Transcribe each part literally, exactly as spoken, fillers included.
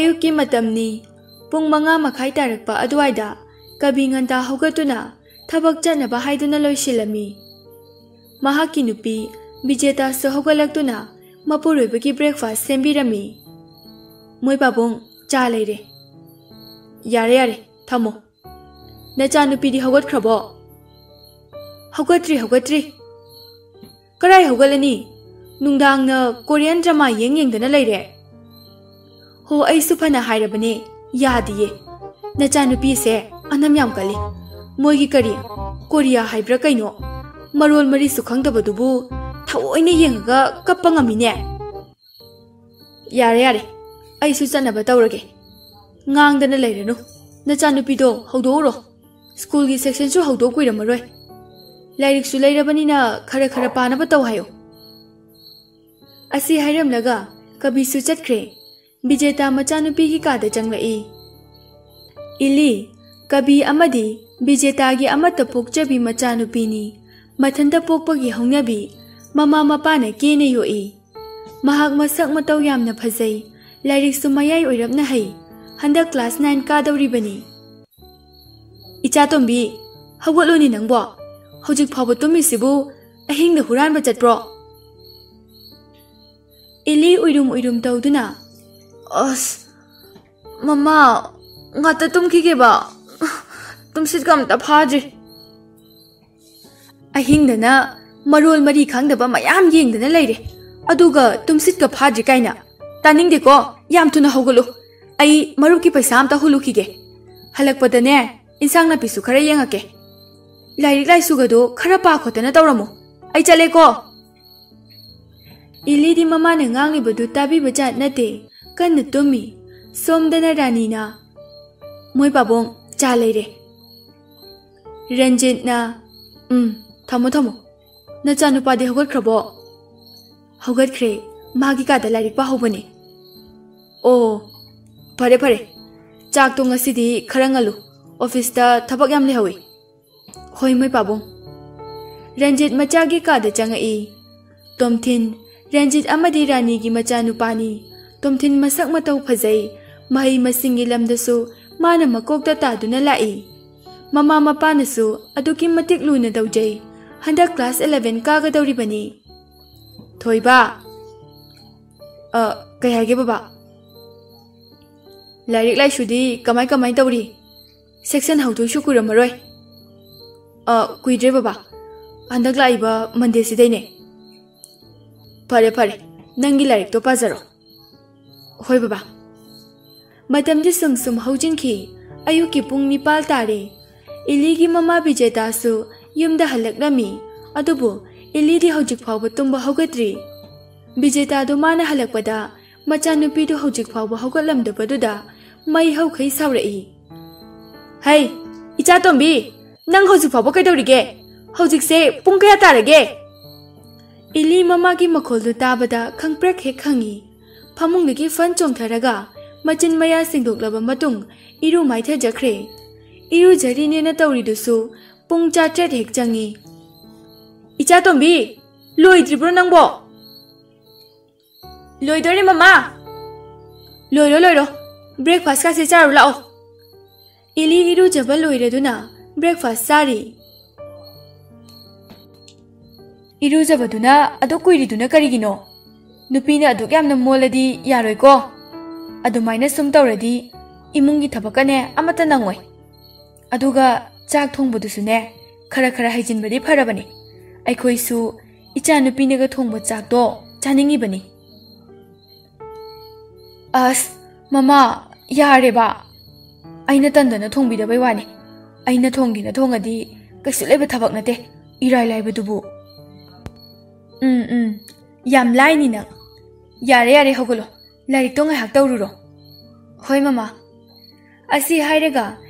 ꯑꯌꯨꯛꯀꯤ ꯃꯇꯝꯅꯤ꯫ ꯄꯨꯡ ꯃꯉꯥ ꯃꯈꯥꯏ ꯇꯥꯔꯛꯄ ꯑꯗꯨꯋꯥꯏꯗ ꯀꯕꯤ ꯉꯟꯇꯥ ꯍꯧꯒꯠꯇꯨꯅ ꯊꯕꯛ ꯆꯠꯅꯕ ꯍꯥꯏꯗꯨꯅ ꯂꯣꯏꯁꯤꯜꯂꯝꯃꯤ꯫ ꯃꯍꯥꯛꯀꯤ ꯅꯨꯄꯤ ꯕꯤꯖꯦꯇꯥꯁꯨ ꯍꯧꯒꯠꯂꯛꯇꯨꯅ ꯃꯄꯨꯔꯣꯏꯕꯒꯤ breakfast ꯁꯦꯝꯕꯤꯔꯝꯃꯤ꯫ "ꯃꯣꯏ ꯄꯥꯕꯨꯡ, ꯆꯥ ꯂꯩꯔꯦ꯫" "ꯌꯥꯔꯦ, ꯌꯥꯔꯦ, ꯊꯝꯃꯣ꯫ ꯅꯆꯥꯅꯨꯄꯤꯗꯤ ꯍꯧꯒꯠꯈ꯭ꯔꯕꯣ?" "ꯍꯧꯒꯠꯇ꯭ꯔꯤ, ꯍꯧꯒꯠꯇ꯭ꯔꯤ꯫" "ꯀꯔꯥꯏ ꯍꯧꯒꯠꯂꯅꯤ? ꯅꯨꯡꯗꯥꯡꯅ Korean drama ꯌꯦꯡ ꯌꯦꯡꯗꯅ ꯂꯩꯔꯦ꯫" "ꯍꯣ, ꯑꯩꯁꯨ ꯐꯅ ꯍꯥꯏꯔꯕꯅꯦ, ꯌꯥꯗꯤꯌꯦ꯫ ꯅꯆꯥꯅꯨꯄꯤꯁꯦ ꯑꯅꯝ ꯌꯥꯝ ꯀꯜꯂꯤ꯫ ꯃꯣꯏꯒꯤ ꯀꯔꯤ, ꯀꯣꯔꯤꯌꯥ ꯍꯥꯏꯕ꯭ꯔꯥ ꯀꯩꯅꯣ? ꯃꯔꯣꯜ ꯃꯔꯤꯁꯨ ꯈꯪꯗꯕꯗꯨꯕꯨ ꯊꯑꯣꯏꯅ ꯌꯦꯡꯉꯒ ꯀꯞꯄ ꯉꯝꯃꯤꯅꯦ꯫" "ꯌꯥꯔꯦ, ꯌꯥꯔꯦ, ꯑꯩꯁꯨ ꯆꯠꯅꯕ ꯇꯧꯔꯒꯦ꯫ ꯉꯥꯡꯗꯅ ꯂꯩꯔꯅꯨ꯫ ꯅꯆꯥꯅꯨꯄꯤꯗꯣ ꯍꯧꯗꯣꯛꯎꯔꯣ꯫ ꯁ꯭ꯀꯨꯜꯒꯤ sectionꯁꯨ ꯍꯧꯗꯣꯛ ꯀꯨꯏꯔꯝꯃꯔꯣꯏ꯫ ꯂꯥꯏꯔꯤꯛꯁꯨ ꯂꯩꯔꯕꯅꯤꯅ ꯈꯔ ꯈꯔ ꯄꯥꯅꯕ ꯇꯧ ꯍꯥꯏꯌꯨ꯫" ꯑꯁꯤ ꯍꯥꯏꯔꯝꯂꯒ ꯀꯕꯤꯁꯨ ꯆꯠꯈ꯭ꯔꯦ꯫ ꯕꯤꯖꯦꯇꯥ ꯃꯆꯥꯅꯨꯄꯤꯒꯤ ꯀꯥꯗ ꯆꯪꯂꯛꯏ꯫ "ꯏꯂꯤ, ꯀꯕꯤ ꯑꯃꯗꯤ ꯕꯤꯖꯦꯇꯥꯒꯤ ꯑꯃꯠꯇ ꯄꯣꯛꯆꯕꯤ ꯃꯆꯥꯅꯨꯄꯤꯅꯤ꯫ ꯃꯊꯟꯇ ꯄꯣꯛꯄꯒꯤ ꯍꯧꯅꯕꯤ ꯃꯃꯥ ꯃꯄꯥꯅ ꯀꯦꯅ ꯌꯣꯛꯏ꯫ ꯃꯍꯥꯛ ꯃꯁꯛ ꯃꯇꯧ ꯌꯥꯝꯅ ꯐꯖꯩ, ꯂꯥꯏꯔꯤꯛꯁꯨ ꯃꯌꯥꯏ ꯑꯣꯏꯔꯞꯅ ꯍꯩ꯫ ꯍꯟꯗꯛ class nine ꯀꯥꯗꯧꯔꯤꯕꯅꯤ꯫" "ꯏꯆꯥ ꯇꯣꯝꯕꯤ, ꯍꯧꯒꯠꯂꯨꯅꯦ ꯅꯪꯕꯣ꯫ ꯍꯧꯖꯤꯛ ꯐꯥꯎꯕ ꯇꯨꯝꯃꯤꯁꯤꯕꯨ ꯑꯍꯤꯡꯗ ꯍꯨꯔꯥꯟꯕ ꯆꯠꯄ꯭ꯔꯣ?" ꯏꯂꯤ ꯎꯏꯔꯨꯝ ꯎꯏꯔꯨꯝ ꯇꯧꯗꯨꯅ, "ꯑꯁ, ꯃꯃꯥ, ꯉꯥꯛꯇ ꯇꯨꯝꯈꯤꯒꯦꯕ꯫ ꯇꯨꯝꯁꯤꯠꯀ ꯑꯝꯇ ꯐꯥꯗ꯭ꯔꯤ꯫" "ꯑꯍꯤꯡꯗꯅ ꯃꯔꯣꯜ ꯃꯔꯤ ꯈꯪꯗꯕ ꯃꯌꯥꯝ ꯌꯦꯡꯗꯅ ꯂꯩꯔꯦ, ꯑꯗꯨꯒ ꯇꯨꯝꯁꯤꯠꯀ ꯐꯥꯗ꯭ꯔꯤ ꯀꯥꯏꯅ꯫ ꯇꯥꯅꯤꯡꯗꯦꯀꯣ, ꯌꯥꯝ ꯊꯨꯅ ꯍꯧꯒꯠꯂꯨ꯫ ꯑꯩ ꯃꯔꯨꯞꯀꯤ ꯄꯩꯁꯥ ꯑꯝꯇ ꯍꯨꯜꯂꯨꯈꯤꯒꯦ꯫ ꯍꯜꯂꯛꯄꯗꯅꯦ, ꯏꯟꯁꯥꯡ ꯅꯥꯄꯤꯁꯨ ꯈꯔ ꯌꯦꯡꯉꯛꯀꯦ꯫ ꯂꯥꯏꯔꯤꯛ ꯂꯥꯏꯁꯨꯒꯗꯣ ꯈꯔ ꯄꯥ ꯈꯣꯠꯇꯅ ꯇꯧꯔꯝꯃꯨ꯫ ꯑꯩ ꯆꯠꯂꯦꯀꯣ꯫" ꯏꯂꯤꯗꯤ ꯃꯃꯥꯅ ꯉꯥꯡꯂꯤꯕꯗꯨ ꯇꯥꯕꯤꯕ ꯖꯥꯠ ꯅꯠꯇꯦ, ꯀꯟꯅ ꯇꯨꯝꯃꯤ꯫ ꯁꯣꯝꯗꯅ ꯔꯥꯅꯤꯅ, "ꯃꯣꯏ ꯄꯥꯕꯨꯡ, ꯆꯥ ꯂꯩꯔꯦ꯫" ꯔꯟꯖꯤꯠꯅ, "ꯎꯝ, ꯊꯝꯃꯣ, ꯊꯝꯃꯣ꯫ ꯅꯆꯥꯅꯨꯄꯥꯗꯤ ꯍꯧꯒꯠꯈ꯭ꯔꯕꯣ?" "ꯍꯧꯒꯠꯈ꯭ꯔꯦ, ꯃꯥꯒꯤ ꯀꯥꯗ ꯂꯥꯏꯔꯤꯛ ꯄꯥꯍꯧꯕꯅꯦ꯫" "ꯑꯣ, ꯐꯔꯦ, ꯐꯔꯦ꯫ ꯆꯥꯛꯇꯣ ꯉꯁꯤꯗꯤ ꯈꯔ ꯉꯜꯂꯨ, officeꯇ ꯊꯕꯛ ꯌꯥꯝ ꯂꯩꯍꯧꯋꯤ꯫" "ꯍꯣꯏ, ꯃꯣꯏ ꯄꯥꯕꯨꯡ꯫" ꯔꯟꯖꯤꯠ ꯃꯆꯥꯒꯤ ꯀꯥꯗ ꯆꯪꯉꯛꯏ꯫ ꯇꯣꯝꯊꯤꯟ, ꯔꯟꯖꯤꯠ ꯑꯃꯗꯤ ꯔꯥꯅꯤꯒꯤ ꯃꯆꯥꯅꯨꯄꯥꯅꯤ꯫ ꯇꯣꯝꯊꯤꯟ ꯃꯁꯛ ꯃꯇꯧ ꯐꯖꯩ, ꯃꯍꯩ ꯃꯁꯤꯡꯒꯤ ꯂꯝꯗꯁꯨ ꯃꯥꯅ ꯃꯀꯣꯛꯇ ꯇꯥꯗꯨꯅ ꯂꯥꯛꯏ꯫ ꯃꯃꯥ ꯃꯄꯥꯅꯁꯨ ꯑꯗꯨꯛꯀꯤ ꯃꯇꯤꯛ ꯂꯨꯅ ꯇꯧꯖꯩ꯫ ꯍꯟꯗꯛ ꯀ꯭ꯂꯥꯁ ꯑꯦꯂꯦꯚꯦꯟ ꯀꯥꯒꯗꯧꯔꯤꯕꯅꯤ꯫ ꯊꯣꯏꯕ꯫ ꯑ, ꯀꯩ ꯍꯥꯏꯒꯦ ꯕꯕꯥ? ꯂꯥꯏꯔꯤꯛ ꯂꯥꯏꯁꯨꯗꯤ ꯀꯃꯥꯏ ꯀꯃꯥꯏ ꯇꯧꯔꯤ? ꯁꯦꯛꯁꯟ ꯍꯧꯗꯣꯏꯁꯨ ꯀꯨꯏꯔꯝꯃꯔꯣꯏ꯫ ꯑ, ꯀꯨꯏꯗ꯭ꯔꯦ ꯕꯕꯥ꯫ ꯍꯟꯗꯛ ꯂꯥꯛꯏꯕ ꯃꯟꯗꯦꯁꯤꯗꯩꯅꯦ꯫ ꯐꯔꯦ ꯐꯔꯦ, ꯅꯪꯒꯤ ꯂꯥꯏꯔꯤꯛꯇꯣ ꯄꯥꯖꯔꯣ꯫ ꯍꯣꯏ ꯕꯕꯥ꯫ ꯃꯇꯝꯗꯤ ꯁꯨꯝ ꯁꯨꯝ ꯍꯧꯖꯤꯟꯈꯤ꯫ ꯑꯌꯨꯛꯀꯤ ꯄꯨꯡ ꯅꯤꯄꯥꯜ ꯇꯥꯔꯦ꯫ ꯏꯂꯤꯒꯤ ꯃꯃꯥ ꯕꯤꯖꯦꯇꯥꯁꯨ ꯌꯨꯝꯗ ꯍꯜꯂꯛꯂꯝꯃꯤ꯫ ꯑꯗꯨꯕꯨ ꯏꯂꯤꯗꯤ ꯍꯧꯖꯤꯛ ꯐꯥꯎꯕ ꯇꯨꯝꯕ ꯍꯧꯒꯠꯇ꯭ꯔꯤ꯫ ꯕꯤꯖꯦꯇꯥꯗꯨ ꯃꯥꯅ ꯍꯜꯂꯛꯄꯗ ꯃꯆꯥꯅꯨꯄꯤꯗꯨ ꯍꯧꯖꯤꯛ ꯐꯥꯎꯕ ꯍꯧꯒꯠꯂꯝꯗꯕꯗꯨꯗ ꯃꯩ ꯍꯧꯈꯩ ꯁꯥꯎꯔꯛꯏ꯫ "ꯍꯩ, ꯏꯆꯥ ꯇꯣꯝꯕꯤ, ꯅꯪ ꯍꯧꯖꯤꯛ ꯐꯥꯎꯕ ꯀꯩꯗꯧꯔꯤꯒꯦ? ꯍꯧꯖꯤꯛꯁꯦ ꯄꯨꯡ ꯀꯌꯥ ꯇꯥꯔꯒꯦ?" ꯏꯂꯤ ꯃꯃꯥꯒꯤ ꯃꯈꯣꯜꯗꯨ ꯇꯥꯕꯗ ꯈꯪꯄ꯭ꯔꯦꯛ ꯍꯦꯛ ꯈꯪꯉꯤ꯫ ꯐꯃꯨꯡꯗꯒꯤ ꯐꯟ ꯆꯣꯡꯊꯔꯒ ꯃꯆꯤꯟ ꯃꯌꯥ ꯁꯦꯡꯗꯣꯛꯂꯕ ꯃꯇꯨꯡ ꯏꯔꯨ ꯃꯥꯏꯊꯖꯈ꯭ꯔꯦ꯫ ꯏꯔꯨꯖꯔꯤꯅꯦꯅ ꯇꯧꯔꯤꯗꯨꯁꯨ ꯄꯨꯡ ꯆꯥꯇ꯭ꯔꯦꯠ ꯍꯦꯛ ꯆꯪꯉꯤ꯫ "ꯏꯆꯥ ꯇꯣꯝꯕꯤ, ꯂꯣꯏꯗ꯭ꯔꯤꯕ꯭ꯔꯣ ꯅꯪꯕꯣ?" "ꯂꯣꯏꯗꯣꯔꯦ ꯃꯃꯥ!" "ꯂꯣꯏꯔꯣ, ꯂꯣꯏꯔꯣ, ꯕ꯭ꯔꯦꯛꯐꯥꯁꯀꯁꯦ ꯆꯥꯔꯨ ꯂꯥꯛꯑꯣ꯫" ꯏꯂꯤ ꯏꯔꯨꯖꯕ ꯂꯣꯏꯔꯗꯨꯅ ꯕ꯭ꯔꯦꯛꯐꯥꯁ ꯆꯥꯔꯤ꯫ "ꯏꯔꯨꯖꯕꯗꯨꯅ ꯑꯗꯨꯛ ꯀꯨꯏꯔꯤꯗꯨꯅ ꯀꯔꯤꯒꯤꯅꯣ? ꯅꯨꯄꯤꯅ ꯑꯗꯨꯛ ꯌꯥꯝꯅ ꯃꯣꯜꯂꯗꯤ ꯌꯥꯔꯣꯏꯀꯣ꯫ ꯑꯗꯨꯃꯥꯏꯅ ꯁꯨꯝ ꯇꯧꯔꯗꯤ ꯏꯃꯨꯡꯒꯤ ꯊꯕꯛꯀꯅꯦ ꯑꯃꯠꯇ ꯅꯪꯉꯣꯏ꯫ ꯑꯗꯨꯒ ꯆꯥꯛ ꯊꯣꯡꯕꯗꯨꯁꯨꯅꯦ, ꯈꯔ ꯈꯔ ꯍꯩꯖꯤꯟꯕꯗꯤ ꯐꯔꯕꯅꯤ꯫ ꯑꯩꯈꯣꯏꯁꯨ ꯏꯆꯥ ꯅꯨꯄꯤꯅꯒ ꯊꯣꯡꯕ ꯆꯥꯛꯇꯣ ꯆꯥꯅꯤꯡꯉꯤꯕꯅꯤ꯫" "ꯑꯁ, ꯃꯃꯥ, ꯌꯥꯔꯦꯕ꯫ ꯑꯩꯅ ꯇꯟꯗꯅ ꯊꯣꯡꯕꯤꯗꯕꯩ ꯋꯥꯅꯤ꯫ ꯑꯩꯅ ꯊꯣꯡꯒꯦꯅ ꯊꯣꯡꯉꯗꯤ ꯀꯩꯁꯨ ꯂꯩꯕ ꯊꯕꯛ ꯅꯠꯇꯦ, ꯏꯔꯥꯏ ꯂꯥꯏꯕꯗꯨꯕꯨ꯫" "ꯎꯝ, ꯎꯝ, ꯌꯥꯝ ꯂꯥꯏꯅꯤ ꯅꯪ꯫ ꯌꯥꯔꯦ, ꯌꯥꯔꯦ, ꯍꯧꯒꯠꯂꯣ, ꯂꯥꯏꯔꯤꯛꯇꯣ ꯉꯥꯏꯍꯥꯛ ꯇꯧꯔꯨꯔꯣ꯫" "ꯍꯣꯏ, ꯃꯃꯥ꯫" ꯑꯁꯤ ꯍꯥꯏꯔꯒ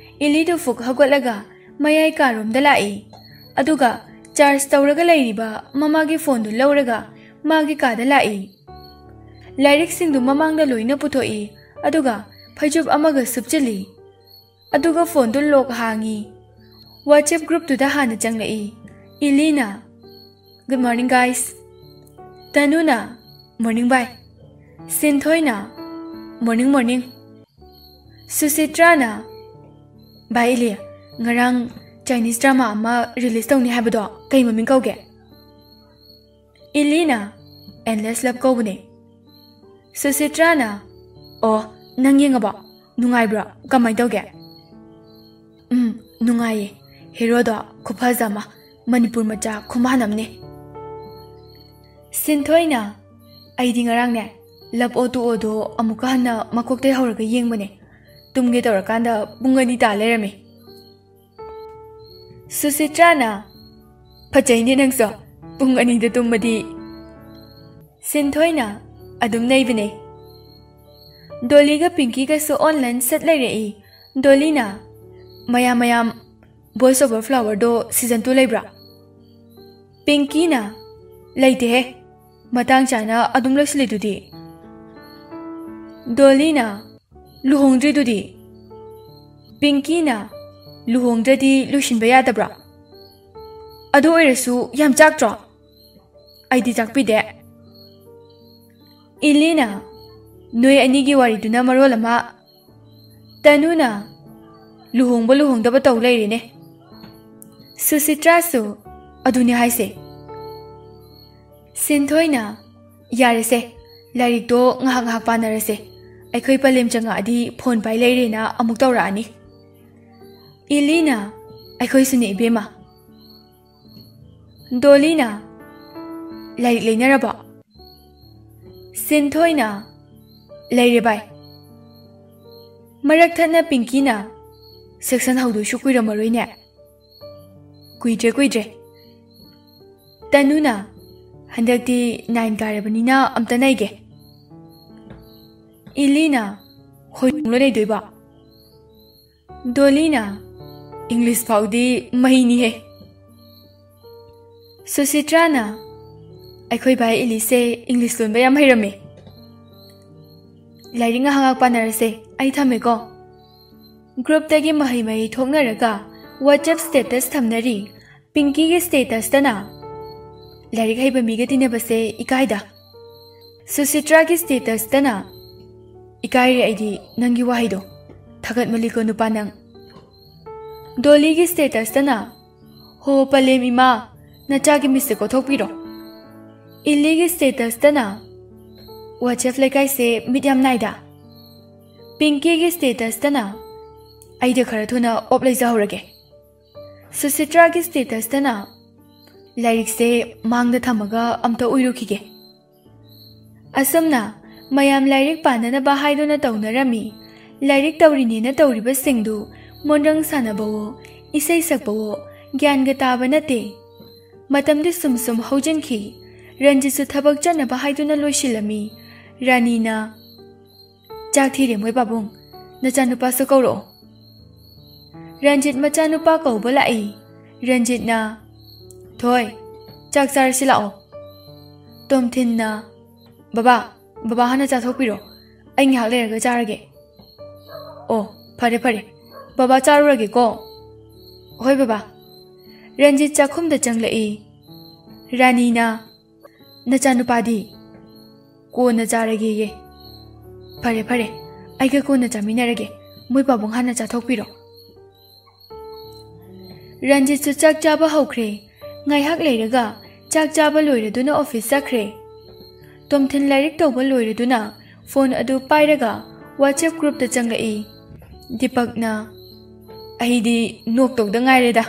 ꯏꯂꯤꯗꯨ ꯐꯨꯛ ꯍꯧꯒꯠꯂꯒ ꯃꯌꯥꯏ ꯀꯥꯔꯣꯝꯗ ꯂꯥꯛꯏ꯫ ꯑꯗꯨꯒ ꯆꯥꯔꯖ ꯇꯧꯔꯒ ꯂꯩꯔꯤꯕ ꯃꯃꯥꯒꯤ ꯐꯣꯟꯗꯨ ꯂꯧꯔꯒ ꯃꯥꯒꯤ ꯀꯥꯗ ꯂꯥꯛꯏ꯫ ꯂꯥꯏꯔꯤꯛꯁꯤꯡꯗꯨ ꯃꯃꯥꯡꯗ ꯂꯣꯏꯅ ꯄꯨꯊꯣꯛꯏ, ꯑꯗꯨꯒ ꯐꯩꯖꯨꯞ ꯑꯃꯒ ꯁꯨꯞꯆꯤꯜꯂꯤ꯫ ꯑꯗꯨꯒ ꯐꯣꯟꯗꯨ ꯂꯣꯛ ꯍꯥꯡꯉꯤ꯫ WhatsApp ꯒ꯭ꯔꯨꯞꯇꯨꯗ ꯍꯥꯟꯅ ꯆꯪꯂꯛꯏ꯫ ꯏꯂꯤꯅ, "Good morning, guys." ꯇꯅꯨꯅ, "Morning, bye." ꯁꯤꯟꯊꯣꯏꯅ, "Morning, morning." ꯁꯨꯁꯤꯇ꯭ꯔꯥꯅ, "ꯚꯥꯏ ꯏꯂꯤ, ꯉꯔꯥꯡ Chinese drama ꯑꯃ release ꯇꯧꯅꯤ ꯍꯥꯏꯕꯗꯣ ꯀꯩ ꯃꯃꯤꯡ ꯀꯧꯒꯦ?" ꯏꯂꯤꯅ, "Endless Love" ꯀꯧꯕꯅꯦ꯫ ꯁꯨꯁꯤꯇ꯭ꯔꯥꯅ, "ꯑꯣ, ꯅꯪ ꯌꯦꯡꯉꯕꯣ? ꯅꯨꯡꯉꯥꯏꯕ꯭ꯔꯣ? ꯀꯃꯥꯏ ꯇꯧꯒꯦ?" "ꯎꯝ, ꯅꯨꯡꯉꯥꯏꯌꯦ꯫ ꯍꯦꯔꯣꯗꯣ ꯈꯨꯐꯖ ꯑꯃ, ꯃꯅꯤꯄꯨꯔ ꯃꯆꯥ ꯈꯨꯃꯥꯟ ꯑꯃꯅꯦ꯫" ꯁꯤꯟꯊꯣꯏꯅ, "ꯑꯩꯗꯤ ꯉꯔꯥꯡꯅꯦ Love O to O ꯗꯣ ꯑꯃꯨꯛꯀ ꯍꯟꯅ ꯃꯀꯣꯛꯇꯩ ꯍꯧꯔꯒ ꯌꯦꯡꯕꯅꯦ꯫ ꯇꯨꯝꯒꯦ ꯇꯧꯔꯀꯥꯟꯗ ꯄꯨꯡ ꯑꯅꯤ ꯇꯥ ꯂꯩꯔꯝꯃꯦ꯫" ꯁꯨꯁꯤꯇ꯭ꯔꯥꯅ, "ꯐꯖꯩꯅꯦ ꯅꯪꯁꯨ, ꯄꯨꯡ ꯑꯅꯤꯗ ꯇꯨꯝꯃꯗꯤ꯫" ꯁꯤꯟꯊꯣꯏꯅ, "ꯑꯗꯨꯝ ꯅꯩꯕꯅꯦ꯫" ꯗꯣꯂꯤꯒ ꯄꯤꯡꯀꯤꯒꯁꯨ online ꯁꯠ ꯂꯩꯔꯛꯏ꯫ ꯗꯣꯂꯤꯅ, "ꯃꯌꯥꯝ ꯃꯌꯥꯝ, Boys Over Flower ꯗꯣ season two ꯂꯩꯕ꯭ꯔꯥ?" ꯄꯤꯡꯀꯤꯅ, "ꯂꯩꯇꯦꯍꯦ, ꯃꯇꯥꯡ ꯆꯥꯅ ꯑꯗꯨꯝ ꯂꯣꯏꯁꯤꯜꯂꯤꯗꯨꯗꯤ꯫" ꯗꯣꯂꯤꯅ, "ꯂꯨꯍꯣꯡꯗ꯭ꯔꯤꯗꯨꯗꯤ?" ꯄꯤꯡꯀꯤꯅ, "ꯂꯨꯍꯣꯡꯗ꯭ꯔꯗꯤ ꯂꯣꯏꯁꯤꯟꯕ ꯌꯥꯗꯕ꯭ꯔꯥ? ꯑꯗꯨ ꯑꯣꯏꯔꯁꯨ ꯌꯥꯝ ꯆꯥꯛꯇ꯭ꯔꯣ? ꯑꯩꯗꯤ ꯆꯥꯛꯄꯤꯗꯦ꯫" ꯏꯂꯤꯅ, "ꯅꯣꯏ ꯑꯅꯤꯒꯤ ꯋꯥꯔꯤꯗꯨꯅ ꯃꯔꯣꯜ ꯑꯃ꯫" ꯇꯅꯨꯅ, "ꯂꯨꯍꯣꯡꯕ ꯂꯨꯍꯣꯡꯗꯕ ꯇꯧ ꯂꯩꯔꯦꯅꯦ꯫" ꯁꯨꯁꯤꯇ꯭ꯔꯥꯁꯨ, "ꯑꯗꯨꯅꯦ ꯍꯥꯏꯁꯦ꯫" ꯁꯤꯟꯊꯣꯏꯅ, "ꯌꯥꯔꯦꯁꯦ, ꯂꯥꯏꯔꯤꯛꯇꯣ ꯉꯥꯏꯍꯥꯛ ꯉꯥꯏꯍꯥꯛ ꯄꯥꯅꯔꯁꯦ꯫ ꯑꯩꯈꯣꯏ ꯄꯂꯦꯝ ꯆꯪꯉꯛꯑꯗꯤ phone ꯄꯥꯏ ꯂꯩꯔꯦꯅ ꯑꯃꯨꯛ ꯇꯧꯔꯛꯑꯅꯤ꯫" ꯏꯂꯤꯅ, "ꯑꯩꯈꯣꯏꯁꯨꯅꯦ ꯏꯕꯦꯝꯃ꯫" ꯗꯣꯂꯤꯅ, "ꯂꯥꯏꯔꯤꯛ ꯂꯩꯅꯔꯕꯣ?" ꯁꯤꯟꯊꯣꯏꯅ, "ꯂꯩꯔꯦ ꯚꯥꯏ꯫" ꯃꯔꯛ ꯊꯠꯅ ꯄꯤꯡꯀꯤꯅ, "Section ꯍꯧꯗꯣꯏꯁꯨ ꯀꯨꯏꯔꯝꯃꯔꯣꯏꯅꯦ꯫" "ꯀꯨꯏꯗ꯭ꯔꯦ, ꯀꯨꯏꯗ꯭ꯔꯦ꯫" ꯇꯅꯨꯅ, "ꯍꯟꯗꯛꯇꯤ nine ꯀꯥꯔꯕꯅꯤꯅ ꯑꯝꯇ ꯅꯩꯒꯦ꯫" ꯏꯂꯤꯅ, "ꯍꯣꯏ, ꯂꯣꯏ ꯂꯩꯗꯣꯏꯕ꯫" ꯗꯣꯂꯤꯅ, "English ꯐꯥꯎꯗꯤ ꯃꯩꯅꯤꯍꯦ꯫" ꯁꯨꯁꯤꯇ꯭ꯔꯥꯅ, "ꯑꯩꯈꯣꯏ ꯚꯥꯏ ꯏꯂꯤꯁꯦ English ꯂꯣꯟꯕ ꯌꯥꯝ ꯍꯩꯔꯝꯃꯦ꯫ ꯂꯥꯏꯔꯤꯛ ꯉꯥꯏꯍꯥꯛ ꯉꯥꯏꯍꯥꯛ ꯄꯥꯅꯔꯁꯦ, ꯑꯩ ꯊꯝꯃꯦꯀꯣ꯫" Groupꯇꯒꯤ ꯃꯍꯩ ꯃꯍꯩ ꯊꯣꯛꯅꯔꯒ WhatsApp status ꯊꯝꯅꯔꯤ꯫ ꯄꯤꯡꯀꯤꯒꯤ statusꯇꯅ, "ꯂꯥꯏꯔꯤꯛ ꯍꯩꯕ ꯃꯤꯒ ꯇꯤꯟꯅꯕꯁꯦ ꯏꯀꯥꯏꯗ꯫" ꯁꯨꯁꯤꯇ꯭ꯔꯥꯒꯤ statusꯇꯅ, "ꯏꯀꯥꯏꯔꯦ ꯑꯩꯗꯤ ꯅꯪꯒꯤ ꯋꯥꯍꯩꯗꯣ꯫" ꯊꯥꯒꯠꯃꯜꯂꯤꯀꯣ ꯅꯨꯄꯥ ꯅꯪ꯫ ꯗꯣꯂꯤꯒꯤ status ꯇꯅ, "ꯍꯣ ꯄꯂꯦꯝ ꯏꯃꯥ, ꯅꯆꯥꯒꯤ ꯃꯤꯁꯁꯦ ꯀꯣꯊꯣꯛꯄꯤꯔꯣ"꯫ ꯏꯂꯤꯒꯤ status ꯇꯅ, "WhatsApp ꯂꯩꯀꯥꯏꯁꯦ ꯃꯤꯠ ꯌꯥꯝ ꯅꯥꯏꯗ"꯫ ꯄꯤꯡꯀꯤꯒꯤ status ꯇꯅ, "ꯑꯩꯗ ꯈꯔ ꯊꯨꯅ off ꯂꯩꯖꯍꯧꯔꯒꯦ"꯫ ꯁꯨꯁꯤꯇ꯭ꯔꯥꯒꯤ status ꯇꯅ, "ꯂꯥꯏꯔꯤꯛꯁꯦ ꯃꯥꯡꯗ ꯊꯝꯃꯒ ꯑꯝꯇ ꯎꯏꯔꯨꯈꯤꯒꯦ"꯫ ꯑꯁꯨꯝꯅ ꯃꯌꯥꯝ ꯂꯥꯏꯔꯤꯛ ꯄꯥꯅꯅꯕ ꯍꯥꯏꯗꯨꯅ ꯇꯧꯅꯔꯝꯃꯤ꯫ ꯂꯥꯏꯔꯤꯛ ꯇꯧꯔꯤꯅꯦꯅ ꯇꯧꯔꯤꯕꯁꯤꯡꯗꯨ ꯃꯣꯟꯗ꯭ꯔꯪ ꯁꯥꯟꯅꯕꯋꯣ, ꯏꯁꯩ ꯁꯛꯄꯋꯣ, ꯒ꯭ꯌꯥꯟꯒ ꯇꯥꯕ ꯅꯠꯇꯦ꯫ ꯃꯇꯝꯗꯤ ꯁꯨꯝ ꯁꯨꯝ ꯍꯧꯖꯤꯟꯈꯤ꯫ ꯔꯟꯖꯤꯠꯁꯨ ꯊꯕꯛ ꯆꯠꯅꯕ ꯍꯥꯏꯗꯨꯅ ꯂꯣꯏꯁꯤꯜꯂꯝꯃꯤ꯫ ꯔꯥꯅꯤꯅ, "ꯆꯥꯛ ꯊꯤꯔꯦ ꯃꯣꯏ ꯄꯥꯕꯨꯡ, ꯅꯆꯥꯅꯨꯄꯥꯁꯨ ꯀꯧꯔꯛꯑꯣ"꯫ ꯔꯟꯖꯤꯠ ꯃꯆꯥꯅꯨꯄꯥ ꯀꯧꯕ ꯂꯥꯛꯏ꯫ ꯔꯟꯖꯤꯠꯅ, "ꯊꯣꯏ, ꯆꯥꯛ ꯆꯥꯔꯁꯤ ꯂꯥꯛꯑꯣ"꯫ ꯇꯣꯝꯊꯤꯟꯅ, "ꯕꯕꯥ, ꯕꯕꯥ ꯍꯥꯟꯅ ꯆꯥꯊꯣꯛꯄꯤꯔꯣ, ꯑꯩ ꯉꯥꯏꯍꯥꯛ ꯂꯩꯔꯒ ꯆꯥꯔꯒꯦ"꯫ "ꯑꯣ, ꯐꯔꯦ ꯐꯔꯦ, ꯕꯕꯥ ꯆꯥꯔꯨꯔꯒꯦꯀꯣ"꯫ "ꯍꯣꯏ ꯕꯕꯥ"꯫ ꯔꯟꯖꯤꯠ ꯆꯥꯛꯈꯨꯝꯗ ꯆꯪꯂꯛꯏ꯫ ꯔꯥꯅꯤꯅ, "ꯅꯆꯥꯅꯨꯄꯥꯗꯤ?" "ꯀꯣꯟꯅ ꯆꯥꯔꯒꯦꯌꯦ"꯫ "ꯐꯔꯦ ꯐꯔꯦ, ꯑꯩꯒ ꯀꯣꯟꯅ ꯆꯥꯃꯤꯟꯅꯔꯒꯦ, ꯃꯣꯏ ꯄꯥꯕꯨꯡ ꯍꯥꯟꯅ ꯆꯥꯊꯣꯛꯄꯤꯔꯣ"꯫ ꯔꯟꯖꯤꯠꯁꯨ ꯆꯥꯛ ꯆꯥꯕ ꯍꯧꯈ꯭ꯔꯦ꯫ ꯉꯥꯏꯍꯥꯛ ꯂꯩꯔꯒ ꯆꯥꯛ ꯆꯥꯕ ꯂꯣꯏꯔꯗꯨꯅ office ꯆꯠꯈ꯭ꯔꯦ꯫ ꯇꯣꯝꯊꯤꯟ ꯂꯥꯏꯔꯤꯛ ꯇꯧꯕ ꯂꯣꯏꯔꯗꯨꯅ phone ꯑꯗꯨ ꯄꯥꯏꯔꯒ WhatsApp groupꯇ ꯆꯪꯂꯛꯏ꯫ ꯗꯤꯄꯛꯅ, "ꯑꯩꯗꯤ ꯅꯣꯛꯇꯧꯗ ꯉꯥꯏꯔꯦꯗ"꯫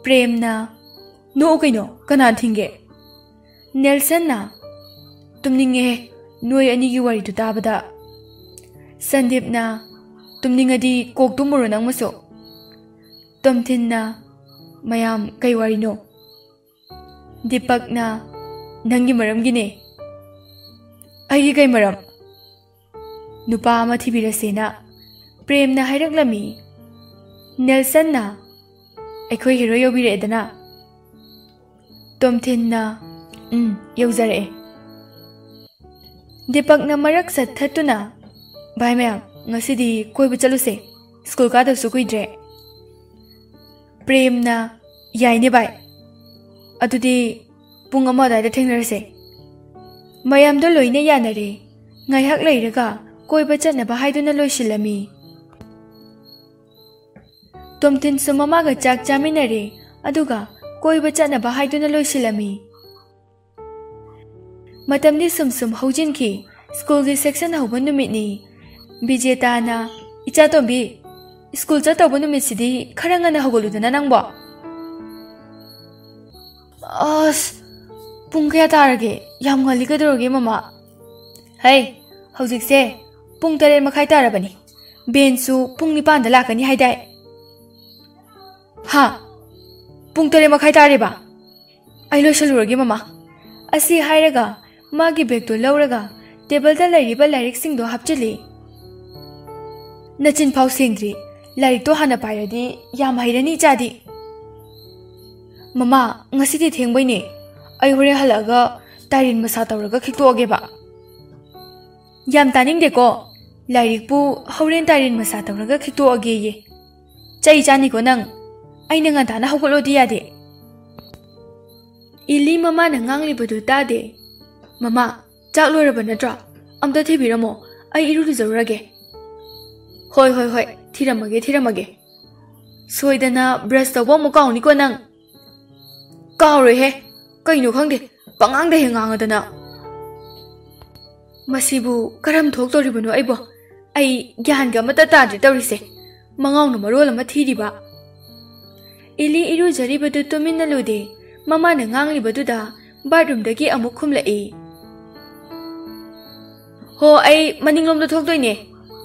ꯄ꯭ꯔꯦꯝꯅ, "ꯅꯣꯛꯎ ꯀꯩꯅꯣ, ꯀꯅꯥ ꯊꯤꯡꯒꯦ?" ꯅꯦꯜꯁꯟꯅ, "ꯇꯨꯝꯅꯤꯡꯉꯦꯍꯦ, ꯅꯣꯏ ꯑꯅꯤꯒꯤ ꯋꯥꯔꯤꯗꯨ ꯇꯥꯕꯗ"꯫ ꯁꯟꯗꯤꯞꯅ, "ꯇꯨꯝꯅꯤꯡꯉꯗꯤ ꯀꯣꯛ ꯇꯨꯝꯃꯨꯔꯣ ꯅꯪꯃꯁꯨ"꯫ ꯇꯣꯝꯊꯤꯟꯅ, "ꯃꯌꯥꯝ ꯀꯩ ꯋꯥꯔꯤꯅꯣ?" ꯗꯤꯄꯛꯅ, "ꯅꯪꯒꯤ ꯃꯔꯝꯒꯤꯅꯦ"꯫ "ꯑꯩꯒꯤ ꯀꯩ ꯃꯔꯝ?" "ꯅꯨꯄꯥ ꯑꯃ ꯊꯤꯕꯤꯔꯁꯦꯅ ꯄ꯭ꯔꯦꯝꯅ ꯍꯥꯏꯔꯛꯂꯝꯃꯤ꯫ ꯅꯦꯜꯁꯟꯅ, "ꯑꯩꯈꯣꯏ hero ꯌꯧꯕꯤꯔꯛꯑꯦꯗꯅ"꯫ ꯇꯣꯝꯊꯤꯟꯅ, "ꯎꯝ, ꯌꯧꯖꯔꯛꯑꯦ"꯫ ꯗꯤꯄꯛꯅ ꯃꯔꯛ ꯆꯠꯊꯠꯇꯨꯅ, "ꯚꯥꯏ ꯃꯌꯥꯝ, ꯉꯁꯤꯗꯤ ꯀꯣꯏꯕ ꯆꯠꯂꯨꯁꯦ, school ꯀꯥꯗꯕꯁꯨ ꯀꯨꯏꯗ꯭ꯔꯦ"꯫ ꯄ꯭ꯔꯦꯝꯅ, "ꯌꯥꯏꯅꯦ ꯚꯥꯏ, ꯑꯗꯨꯗꯤ ꯄꯨꯡ ꯑꯃ ꯑꯗꯨꯋꯥꯏꯗ ꯊꯦꯡꯅꯔꯁꯦ"꯫ ꯃꯌꯥꯝꯗꯣ ꯂꯣꯏꯅ ꯌꯥꯅꯔꯦ꯫ ꯉꯥꯏꯍꯥꯛ ꯂꯩꯔꯒ ꯀꯣꯏꯕ ꯆꯠꯅꯕ ꯍꯥꯏꯗꯨꯅ ꯂꯣꯏꯁꯤꯜꯂꯝꯃꯤ꯫ ꯇꯣꯝꯊꯤꯟꯁꯨ ꯃꯃꯥꯒ ꯆꯥꯛ ꯆꯥꯃꯤꯟꯅꯔꯦ, ꯑꯗꯨꯒ ꯀꯣꯏꯕ ꯆꯠꯅꯕ ꯍꯥꯏꯗꯨꯅ ꯂꯣꯏꯁꯤꯜꯂꯝꯃꯤ꯫ ꯃꯇꯝꯗꯤ ꯁꯨꯝ ꯁꯨꯝ ꯍꯧꯖꯤꯟꯈꯤ꯫ ꯁ꯭ꯀꯨꯜꯒꯤ ꯁꯦꯛꯁꯟ ꯍꯧꯕ ꯅꯨꯃꯤꯠꯅꯤ꯫ ꯕꯤꯖꯦꯇꯥꯅ, "ꯏꯆꯥꯇꯣꯝꯕꯤ, ꯁ꯭ꯀꯨꯜ ꯆꯠꯇꯧꯕ ꯅꯨꯃꯤꯠꯁꯤꯗꯤ ꯈꯔ ꯉꯟꯅ ꯍꯧꯒꯠꯂꯨꯗꯅ ꯅꯪꯕꯣ?" "ꯑꯁ, ꯄꯨꯡ ꯀꯌꯥ ꯇꯥꯔꯒꯦ? ꯌꯥꯝ ꯉꯜꯂꯤ, ꯀꯩꯗꯧꯔꯒꯦ ꯃꯃꯥ?" "ꯍꯩ, ꯍꯧꯖꯤꯛꯁꯦ ꯄꯨꯡ ꯇꯔꯦꯠ ꯃꯈꯥꯏ ꯇꯥꯔꯕꯅꯤ꯫ ꯕꯦꯟꯁꯨ ꯄꯨꯡ ꯅꯤꯄꯥꯟꯗ ꯂꯥꯛꯀꯅꯤ ꯍꯥꯏꯗꯥꯏ?" "ꯍꯥ? ꯄꯨꯡ ꯇꯔꯦꯠ ꯃꯈꯥꯏ ꯇꯥꯔꯦꯕ? ꯑꯩ ꯂꯣꯏꯁꯜꯂꯨꯔꯒꯦ ꯃꯃꯥ꯫" ꯑꯁꯤ ꯍꯥꯏꯔꯒ ꯃꯥꯒꯤ ꯕꯦꯒꯇꯨ ꯂꯧꯔꯒ ꯇꯦꯕꯜꯗ ꯂꯩꯔꯤꯕ ꯂꯥꯏꯔꯤꯛꯁꯤꯡꯗꯣ ꯍꯥꯞꯆꯤꯜꯂꯤ꯫ "ꯅꯆꯤꯟ ꯐꯥꯎ ꯁꯦꯡꯗ꯭ꯔꯤ꯫ ꯂꯥꯏꯔꯤꯛꯇꯣ ꯍꯥꯟꯅ ꯄꯥꯏꯔꯗꯤ ꯌꯥꯝ ꯍꯩꯔꯅꯤ ꯏꯆꯥꯗꯤ꯫" "ꯃꯃꯥ, ꯉꯁꯤꯗꯤ ꯊꯦꯡꯕꯩꯅꯦ꯫ ꯑꯩ ꯍꯣꯔꯦꯟ ꯍꯜꯂꯛꯑꯒ ꯇꯥꯏꯔꯦꯟ ꯃꯁꯥ ꯇꯧꯔꯒ ꯈꯤꯛꯇꯣꯛꯑꯒꯦꯕ꯫" "ꯌꯥꯝ ꯇꯥꯅꯤꯡꯗꯦꯀꯣ꯫ ꯂꯥꯏꯔꯤꯛꯄꯨ ꯍꯣꯔꯦꯟ ꯇꯥꯏꯔꯦꯟ ꯃꯁꯥ ꯇꯧꯔꯒ ꯈꯤꯛꯇꯣꯛꯑꯒꯦꯌꯦ꯫ ꯆꯩ ꯆꯥꯅꯤꯀꯣ ꯅꯪ꯫ ꯑꯩꯅ ꯉꯟꯇꯥꯅ ꯍꯧꯒꯠꯂꯣꯗꯤ ꯌꯥꯗꯦ꯫" ꯏꯂꯤ ꯃꯃꯥꯅ ꯉꯥꯡꯂꯤꯕꯗꯨ ꯇꯥꯗꯦ꯫ "ꯃꯃꯥ, ꯆꯥꯛ ꯂꯣꯏꯔꯕ ꯅꯠꯇ꯭ꯔꯣ? ꯑꯝꯇ ꯊꯤꯕꯤꯔꯝꯃꯣ꯫ ꯑꯩ ꯏꯔꯨ ꯂꯨꯖꯔꯨꯔꯒꯦ꯫" "ꯍꯣꯏ, ꯍꯣꯏ, ꯍꯣꯏ꯫ ꯊꯤꯔꯝꯃꯒꯦ, ꯊꯤꯔꯝꯃꯒꯦ꯫ ꯁꯣꯏꯗꯅ ꯕ꯭ꯔꯁ ꯇꯧꯕ ꯑꯃꯨꯛ ꯀꯥꯎꯅꯤꯀꯣ ꯅꯪ꯫" "ꯀꯥꯎꯔꯣꯏꯍꯦ꯫ ꯀꯩꯅꯣ ꯈꯪꯗꯦ, ꯄꯉꯥꯡꯗ ꯍꯦꯛ ꯉꯥꯡꯉꯗꯅ꯫" "ꯃꯁꯤꯕꯨ ꯀꯔꯝ ꯊꯣꯛꯇꯧꯔꯤꯕꯅꯣ ꯑꯩꯕꯣ? ꯑꯩ ꯒ꯭ꯌꯥꯟꯒ ꯑꯃꯠꯇ ꯇꯥꯗ꯭ꯔꯦ ꯇꯧꯔꯤꯁꯦ꯫ ꯃꯉꯥꯎꯅ ꯃꯔꯣꯜ ꯑꯃ ꯊꯤꯔꯤꯕ꯫" ꯏꯂꯤ ꯏꯔꯨꯖꯔꯤꯕꯗꯨ ꯇꯨꯃꯤꯟꯅ ꯂꯨꯗꯦ꯫ ꯃꯃꯥꯅ ꯉꯥꯡꯂꯤꯕꯗꯨꯗ ꯕꯥꯠꯔꯨꯝꯗꯒꯤ ꯑꯃꯨꯛ ꯈꯨꯝꯂꯛꯏ꯫ "ꯍꯣ, ꯑꯩ ꯃꯅꯤꯡꯂꯣꯝꯗ ꯊꯣꯛꯇꯣꯏꯅꯦ꯫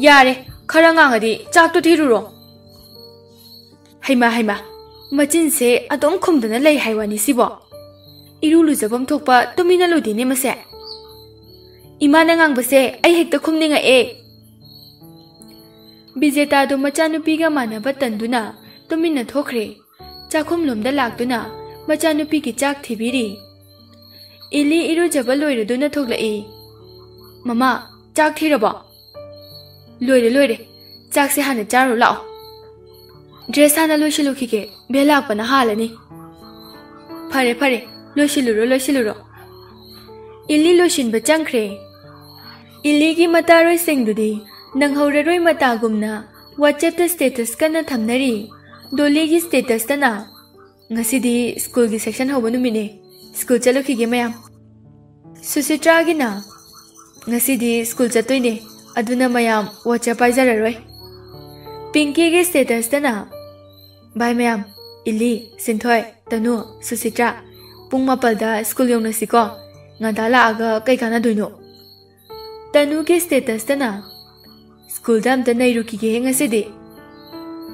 ꯌꯥꯔꯦ, ꯈꯔ ꯉꯥꯡꯉꯗꯤ ꯆꯥꯛꯇꯣ ꯊꯤꯔꯨꯔꯣ꯫" ꯍꯩꯃꯥ, ꯍꯩꯃꯥ, ꯃꯆꯤꯟꯁꯦ ꯑꯗꯨꯝ ꯈꯨꯝꯗꯅ ꯂꯩ ꯍꯥꯏ ꯋꯥꯅꯤ ꯁꯤꯕꯣ꯫ ꯏꯔꯨ ꯂꯨꯖꯐꯝ ꯊꯣꯛꯄ ꯇꯨꯃꯤꯟꯅ ꯂꯨꯗꯦꯅꯦ ꯃꯁꯦ꯫ ꯏꯃꯥꯅ ꯉꯥꯡꯕꯁꯦ ꯑꯩ ꯍꯦꯛꯇ ꯈꯨꯝꯅꯤꯡꯉꯛꯑꯦ꯫ ꯕꯤꯖꯦꯇꯥꯗꯣ ꯃꯆꯥꯅꯨꯄꯤꯒ ꯃꯥꯟꯅꯕ ꯇꯟꯗꯨꯅ ꯇꯨꯃꯤꯟꯅ ꯊꯣꯛꯈ꯭ꯔꯦ꯫ ꯆꯥꯛꯈꯨꯝꯂꯣꯝꯗ ꯂꯥꯛꯇꯨꯅ ꯃꯆꯥꯅꯨꯄꯤꯒꯤ ꯆꯥꯛ ꯊꯤꯕꯤꯔꯤ꯫ ꯏꯂꯤ ꯏꯔꯨꯖꯕ ꯂꯣꯏꯔꯗꯨꯅ ꯊꯣꯛꯂꯛꯏ꯫ "ꯃꯃꯥ, ꯆꯥꯛ ꯊꯤꯔꯕꯣ?" "ꯂꯣꯏꯔꯦ, ꯂꯣꯏꯔꯦ꯫ ꯆꯥꯛꯁꯦ ꯍꯥꯟꯅ ꯆꯥꯔꯨ ꯂꯥꯛꯑꯣ꯫" "ꯗ꯭ꯔꯦꯁ ꯍꯥꯟꯅ ꯂꯣꯏꯁꯤꯜꯂꯨꯈꯤꯒꯦ, ꯕꯦꯜ ꯂꯥꯛꯄꯅ ꯍꯥꯜꯂꯅꯤ꯫" "ꯐꯔꯦ, ꯐꯔꯦ, ꯂꯣꯏꯁꯤꯜꯂꯨꯔꯣ, ꯂꯣꯏꯁꯤꯜꯂꯨꯔꯣ꯫" ꯏꯂꯤ ꯂꯣꯏꯁꯤꯟꯕ ꯆꯪꯈ꯭ꯔꯦ꯫ ꯏꯂꯤꯒꯤ ꯃꯇꯥꯔꯣꯏꯁꯤꯡꯗꯨꯗꯤ ꯅꯪꯍꯧꯔꯔꯣꯏ ꯃꯇꯥꯒꯨꯝꯅ WhatsApp-ꯇ status ꯀꯟꯅ ꯊꯝꯅꯔꯤ꯫ ꯗꯣꯂꯤꯒꯤ ꯁ꯭ꯇꯦꯇꯁꯇꯅ, "ꯉꯁꯤꯗꯤ ꯁ꯭ꯀꯨꯜꯒꯤ ꯁꯦꯛꯁꯟ ꯍꯧꯕ ꯅꯨꯃꯤꯠꯅꯦ, ꯁ꯭ꯀꯨꯜ ꯆꯠꯂꯨꯈꯤꯒꯦ ꯃꯌꯥꯝ"꯫ ꯁꯨꯁꯤꯇ꯭ꯔꯥꯒꯤꯅ, "ꯉꯁꯤꯗꯤ ꯁ꯭ꯀꯨꯜ ꯆꯠꯇꯣꯏꯅꯦ, ꯑꯗꯨꯅ ꯃꯌꯥꯝ WhatsApp ꯄꯥꯏꯖꯔꯔꯣꯏ"꯫ ꯄꯤꯡꯀꯤꯒꯤ ꯁ꯭ꯇꯦꯇꯁꯇꯅ, "ꯚꯥꯏ ꯃꯌꯥꯝ, ꯏꯂꯤ, ꯁꯤꯟꯊꯣꯏ, ꯇꯅꯨ, ꯁꯨꯁꯤꯇ꯭ꯔꯥ, ꯄꯨꯡ ꯃꯥꯄꯜꯗ ꯁ꯭ꯀꯨꯜ ꯌꯧꯅꯁꯤꯀꯣ, ꯉꯟꯇꯥ ꯂꯥꯛꯑꯒ ꯀꯩ ꯀꯥꯟꯅꯗꯣꯏꯅꯣ?" ꯇꯅꯨꯒꯤ ꯁ꯭ꯇꯦꯇꯁꯇꯅ, "ꯁ꯭ꯀꯨꯜꯗ ꯑꯝꯇ ꯅꯩꯔꯨꯈꯤꯒꯦꯍꯦ ꯉꯁꯤꯗꯤ"꯫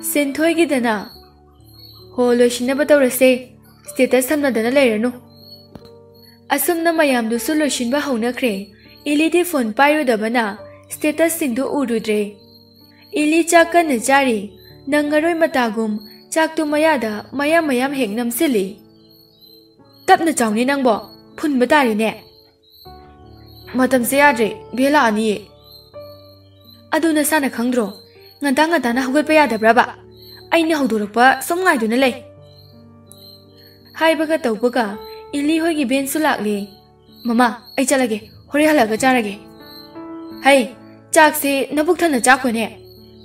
ꯁꯤꯟꯊꯣꯏꯒꯤꯗꯅ, "ꯍꯣ, ꯂꯣꯏꯁꯤꯟꯅꯕ ꯇꯧꯔꯁꯦ, ꯁ꯭ꯇꯦꯇꯁ ꯊꯝꯅꯗꯅ ꯂꯩꯔꯅꯨ"꯫ ꯑꯁꯨꯝꯅ ꯃꯌꯥꯝꯗꯨꯁꯨ ꯂꯣꯏꯁꯤꯟꯕ ꯍꯧꯅꯈ꯭ꯔꯦ꯫ ꯏꯂꯤꯗꯤ ꯐꯣꯟ ꯄꯥꯏꯔꯨꯗꯕꯅ ꯁ꯭ꯇꯦꯇꯁꯁꯤꯡꯗꯨ ꯎꯔꯨꯗ꯭ꯔꯦ꯫ ꯏꯂꯤ ꯆꯥꯛ ꯀꯟꯅ ꯆꯥꯔꯤ꯫ ꯅꯪꯉꯔꯣꯏ ꯃꯇꯥꯒꯨꯝ ꯆꯥꯛꯇꯨ ꯃꯌꯥꯗ ꯃꯌꯥꯝ ꯃꯌꯥꯝ ꯍꯦꯛ ꯅꯝꯁꯤꯜꯂꯤ꯫ "ꯇꯞꯅ ꯆꯥꯎꯅꯦ ꯅꯪꯕꯣ, ꯐꯨꯟꯕ ꯇꯥꯔꯦꯅꯦ"꯫ "ꯃꯇꯝꯁꯦ ꯌꯥꯗ꯭ꯔꯦ, ꯕꯦꯜ ꯂꯥꯛꯑꯅꯤꯌꯦ"꯫ "ꯑꯗꯨ ꯅꯁꯥꯅ ꯈꯪꯗ꯭ꯔꯣ? ꯉꯟꯇꯥ ꯉꯟꯇꯥꯅ ꯍꯧꯒꯠꯄ ꯌꯥꯗꯕ꯭ꯔꯕ? ꯑꯩꯅ ꯍꯧꯗꯣꯔꯛꯄ ꯁꯨꯝ ꯉꯥꯏꯗꯨꯅ ꯂꯩ"꯫ ꯍꯥꯏꯕꯒ ꯇꯧꯕꯒ ꯏꯂꯤ ꯍꯣꯏꯒꯤ ꯕꯦꯟꯁꯨ ꯂꯥꯛꯂꯦ꯫ "ꯃꯃꯥ, ꯑꯩ ꯆꯠꯂꯒꯦ, ꯍꯣꯔꯦꯟ ꯍꯜꯂꯛꯑꯒ ꯆꯥꯔꯒꯦ"꯫ "ꯍꯩ, ꯆꯥꯛꯁꯦ ꯅꯕꯨꯛ ꯊꯟꯅ ꯆꯥꯈꯣꯅꯦ,